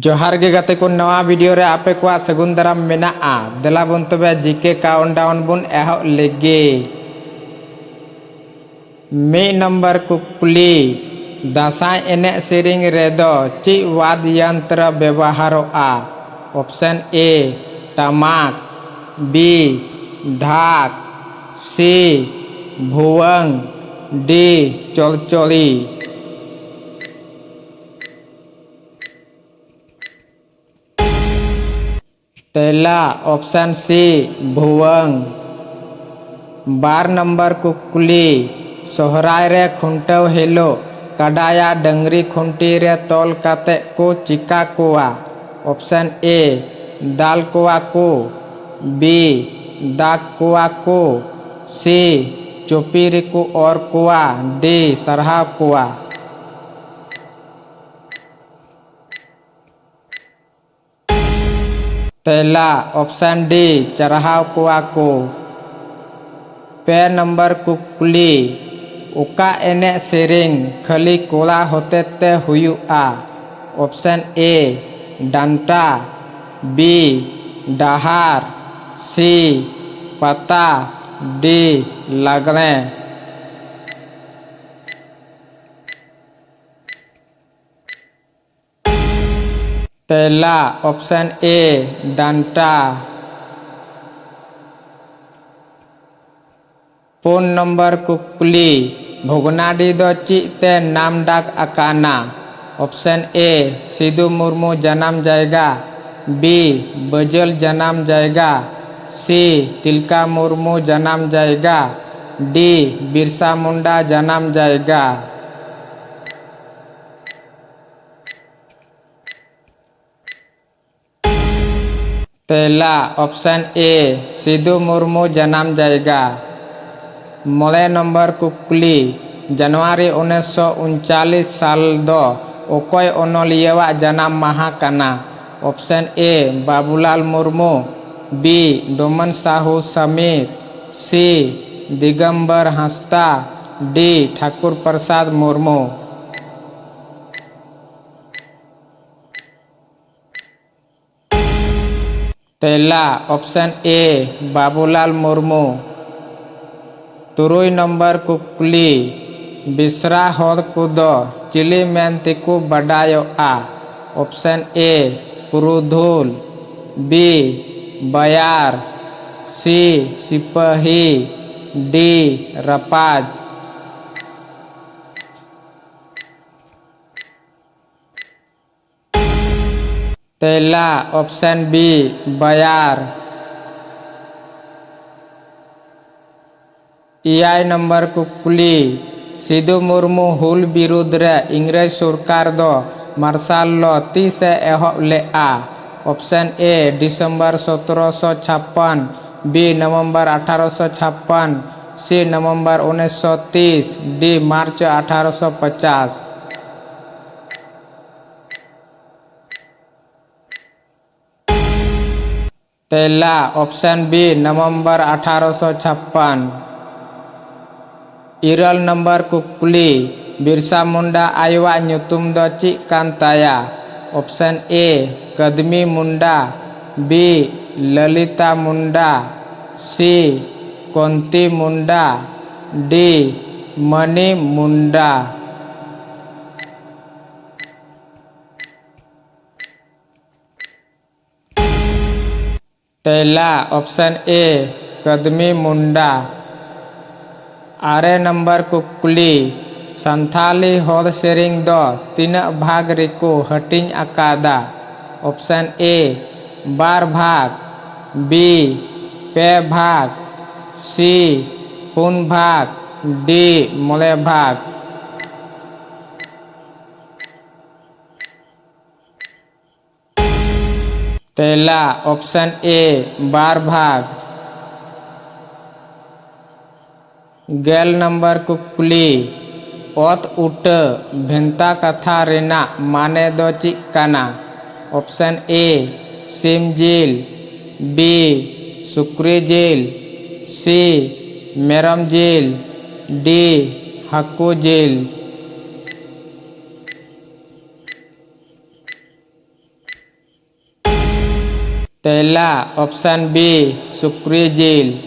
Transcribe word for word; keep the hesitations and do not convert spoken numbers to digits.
ᱡᱚᱦᱟᱨ ᱜᱮ ᱜᱟᱛᱮ ᱠᱚ, ᱱᱟᱣᱟ ᱵᱷᱤᱰᱤᱭᱳ ᱨᱮ ᱟᱯᱮ ᱠᱚᱣᱟᱜ ᱥᱟᱹᱜᱩᱱ ᱫᱟᱨᱟᱢ ᱢᱮᱱᱟᱜᱼᱟ᱾ ᱫᱮᱞᱟ ᱵᱚᱱ ᱛᱚᱵᱮ ᱡᱤᱠᱮ ᱠᱟᱣᱩᱱᱴᱰᱟᱣᱩᱱ ᱵᱚᱱ ᱮᱦᱚᱵ ᱞᱮᱜᱮ᱾ ᱢᱤᱫ ᱱᱚᱢᱵᱚᱨ ᱠᱩᱠᱞᱤ, ᱫᱟᱸᱥᱟᱭ ᱮᱱᱮᱡ ᱥᱮᱨᱮᱧ ᱨᱮᱫᱚ ᱪᱮᱫ ᱣᱟᱫᱽ ᱭᱚᱱᱛᱨᱚ ᱵᱮᱵᱚᱦᱟᱨᱚᱜᱼᱟ? ᱚᱯᱥᱮᱱ ᱮ, ᱴᱟᱢᱟᱠ, ᱵᱤ, ᱰᱷᱟᱠ, ᱥᱤ, ᱵᱷᱩᱣᱟᱹᱝ, ᱰᱤ, ᱪᱚᱞᱪᱚᱲᱤ᱾ ᱛᱮᱞᱟ, ᱚᱯᱥᱮᱱ ᱥᱤ, ᱵᱷᱩᱣᱟᱹᱝ᱾ ᱵᱟᱨ ᱱᱚᱢᱵᱚᱨ ᱠᱩᱠᱞᱤ, ᱥᱚᱦᱨᱟᱭ ᱨᱮ ᱠᱷᱩᱱᱴᱟᱹᱣ ᱦᱤᱞᱳᱜ ᱠᱟᱰᱟᱭᱟ ᱰᱟᱹᱝᱨᱤ ᱠᱷᱩᱱᱴᱤ ᱨᱮ ᱛᱚᱞ ᱠᱟᱛᱮ ᱠᱚ ᱪᱤᱠᱟ ᱠᱚᱣᱟ? ᱚᱯᱥᱮᱱ ᱮ, ᱫᱟᱞ ᱠᱚᱣᱟ ᱠᱚ, ᱵᱤ, ᱫᱟᱜᱽ ᱠᱚᱣᱟ ᱠᱚ, ᱥᱤ, ᱪᱩᱯᱤ ᱨᱮᱠᱚ ᱚᱨ ᱠᱚᱣᱟ, ᱰᱤ, ᱥᱟᱨᱦᱟᱣ ᱠᱚᱣᱟ᱾ ᱛᱮᱞᱟ, ᱚᱯᱥᱮᱱ ᱰᱤ, ᱪᱟᱨᱦᱟᱣ ᱠᱚᱣᱟ ᱠᱚ᱾ ᱯᱮ ᱱᱚᱢᱵᱚᱨ ᱠᱩᱠᱞᱤ, ᱚᱠᱟ ᱮᱱᱮᱡ ᱥᱮᱨᱮᱧ ᱠᱷᱟᱹᱞᱤ ᱠᱚᱲᱟ ᱦᱚᱛᱮᱛᱮ ᱦᱩᱭᱩᱜᱼᱟ? ᱚᱯᱥᱮᱱ ᱮ, ᱰᱟᱱᱴᱟ, ᱵᱤ, ᱰᱟᱦᱟᱨ, ᱥᱤ, ᱯᱟᱛᱟ, ᱰᱤ, ᱞᱟᱜᱽᱬᱮ᱾ ᱛᱮᱞᱟ, ᱚᱯᱥᱮᱱ ᱮ, ᱰᱟᱱᱴᱟ᱾ ᱯᱩᱱ ᱱᱚᱢᱵᱚᱨ ᱠᱩᱠᱞᱤ, ᱵᱷᱚᱜᱽᱱᱟᱰᱤ ᱫᱚ ᱪᱮᱫ ᱛᱮ ᱱᱟᱢ ᱰᱟᱠ ᱟᱠᱟᱱᱟ? ᱚᱯᱥᱮᱱ ᱮ, ᱥᱤᱫᱩ ᱢᱩᱨᱢᱩ ᱡᱟᱱᱟᱢ ᱡᱟᱭᱜᱟ, ᱵᱤ, ᱵᱟᱹᱡᱟᱹᱞ ᱡᱟᱱᱟᱢ ᱡᱟᱭᱜᱟ, ᱥᱤ, ᱛᱤᱞᱠᱟ ᱢᱩᱨᱢᱩ ᱡᱟᱱᱟᱢ ᱡᱟᱭᱜᱟ, ᱰᱤ, ᱵᱤᱨᱥᱟ ᱢᱩᱱᱰᱟ ᱡᱟᱱᱟᱢ ᱡᱟᱭᱜᱟ᱾ ᱛᱮᱞᱟ, ᱚᱯᱥᱮᱱ ᱮ, ᱥᱤᱫᱩ ᱢᱩᱨᱢᱩ ᱡᱟᱱᱟᱢ ᱡᱟᱭᱜᱟ᱾ ᱢᱚᱬᱮ ᱱᱚᱢᱵᱚᱨ ᱠᱩᱠᱞᱤ, ᱡᱟᱱᱩᱣᱟᱨᱤ ᱩᱱᱤᱥᱥᱚ ᱩᱱᱪᱟᱞᱤᱥ ᱥᱟᱞ ᱫᱚ ᱚᱠᱚᱭ ᱚᱱᱚᱞᱤᱭᱟᱹᱣᱟᱜ ᱡᱟᱱᱟᱢ ᱢᱟᱦᱟ ᱠᱟᱱᱟ? ᱚᱯᱥᱮᱱ ᱮ, ᱵᱟᱵᱩᱞᱟᱞ ᱢᱩᱨᱢᱩ, ᱵᱤ, ᱰᱚᱢᱚᱱ ᱥᱟᱦᱩ ᱥᱟᱢᱤᱨ, ᱥᱤ, ᱫᱤᱜᱚᱢᱵᱚᱨ ᱦᱟᱸᱥᱫᱟ, ᱰᱤ, ᱴᱷᱟᱠᱩᱨ ᱯᱨᱚᱥᱟᱫᱽ ᱢᱩᱨᱢᱩ᱾ ᱛᱮᱞᱟ, option A, ᱵᱟᱵᱩᱞᱟᱞ ᱢᱩᱨᱢᱩ᱾ ᱛᱩᱨᱩᱭ ᱱᱚᱢᱵᱚᱨ ᱠᱩᱠᱞᱤ, ᱵᱮᱥᱨᱟ ᱦᱚᱲ ᱠᱚᱫᱚ ᱪᱤᱞᱤ ᱢᱮᱱ ᱛᱮᱠᱚ ᱵᱟᱰᱟᱭᱚᱜᱼᱟ? Option A, ᱯᱩᱨᱩᱫᱷᱩᱞ, B, ᱵᱟᱭᱟᱨ, C, ᱥᱤᱯᱟᱹᱦᱤ, D, ᱨᱟᱯᱟᱡᱽ᱾ ᱛᱮᱞᱟ, option B, ᱵᱟᱭᱟᱨ᱾ ᱮᱭᱟᱭ ᱱᱚᱢᱵᱚᱨ ᱠᱩᱠᱞᱤ, ᱥᱤᱫᱩ ᱢᱩᱨᱢᱩ ᱦᱩᱞ ᱵᱤᱨᱩᱫᱽ ᱨᱮ ᱤᱝᱨᱮᱡᱽ ᱥᱚᱨᱠᱟᱨ ᱫᱚ ᱢᱟᱨᱥᱟᱞ ᱞᱚ ᱛᱤᱥ ᱮ ᱮᱦᱚᱵ ᱞᱮᱫᱼᱟ? Option A, ᱰᱤᱥᱮᱢᱵᱚᱨ ᱥᱚᱛᱨᱚᱥᱚ ᱪᱷᱟᱯᱯᱟᱱ, B, ᱱᱚᱵᱷᱮᱢᱵᱚᱨ ᱟᱴᱷᱟᱨᱚᱥᱚ ᱪᱷᱟᱯᱯᱟᱱ, C, ᱱᱚᱵᱷᱮᱢᱵᱚᱨ ᱩᱱᱤᱥᱥᱚ ᱛᱤᱥ, D, ᱢᱟᱨᱪ ᱟᱴᱷᱟᱨᱚᱥᱚ ᱯᱚᱪᱟᱥ᱾ ᱛᱮᱞᱟ, option B, ᱱᱚᱵᱷᱮᱢᱵᱚᱨ ᱟᱴᱷᱟᱨᱚᱥᱚ ᱪᱷᱟᱯᱯᱟᱱ᱾ ᱤᱨᱟᱹᱞ ᱱᱚᱢᱵᱚᱨ ᱠᱩᱠᱞᱤ, ᱵᱤᱨᱥᱟ ᱢᱩᱱᱰᱟ ᱟᱭᱳᱣᱟᱜ ᱧᱩᱛᱩᱢ ᱫᱚ ᱪᱮᱫ ᱠᱟᱱ ᱛᱟᱭᱟ? Option A, Kadmi Munda, B, Lalita Munda, C, Konti Munda, D, Mani Munda. ᱛᱮᱞᱟ, option A, ᱠᱟᱫᱢᱤ ᱢᱩᱱᱰᱟ᱾ ᱟᱨᱮ ᱱᱚᱢᱵᱚᱨ ᱠᱩᱠᱞᱤ, ᱥᱟᱱᱛᱷᱟᱞᱤ ᱦᱚᱲ ᱥᱮᱨᱮᱧ ᱫᱚ ᱛᱤᱱᱟᱹᱜ ᱵᱷᱟᱜᱽ ᱨᱮᱠᱚ ᱦᱟᱹᱴᱤᱧ ᱟᱠᱟᱫᱟ? Option A, ᱵᱟᱨ ᱵᱷᱟᱜᱽ, B, ᱯᱮ ᱵᱷᱟᱜᱽ, C, ᱯᱩᱱ ᱵᱷᱟᱜᱽ, D, ᱢᱚᱬᱮ ᱵᱷᱟᱜᱽ᱾ ᱛᱮᱞᱟ, option A, ᱵᱟᱨ ᱵᱷᱟᱜᱽ᱾ ᱜᱮᱞ ᱱᱚᱢᱵᱚᱨ ᱠᱩᱠᱞᱤ, ᱚᱛ ᱩᱴᱟᱹ ᱵᱷᱮᱱᱛᱟ ᱠᱟᱛᱷᱟ ᱨᱮᱱᱟᱜ ᱢᱟᱱᱮ ᱫᱚ ᱪᱮᱫ ᱠᱟᱱᱟ? Option A, ᱥᱤᱢ ᱡᱤᱞ, B, ᱥᱩᱠᱨᱤ ᱡᱤᱞ, C, ᱢᱮᱨᱚᱢ ᱡᱤᱞ, D, ᱦᱟᱹᱠᱩ ᱡᱤᱞ᱾ ᱛᱮᱞᱟ option B, ᱥᱩᱠᱨᱤ ᱡᱤᱞ᱾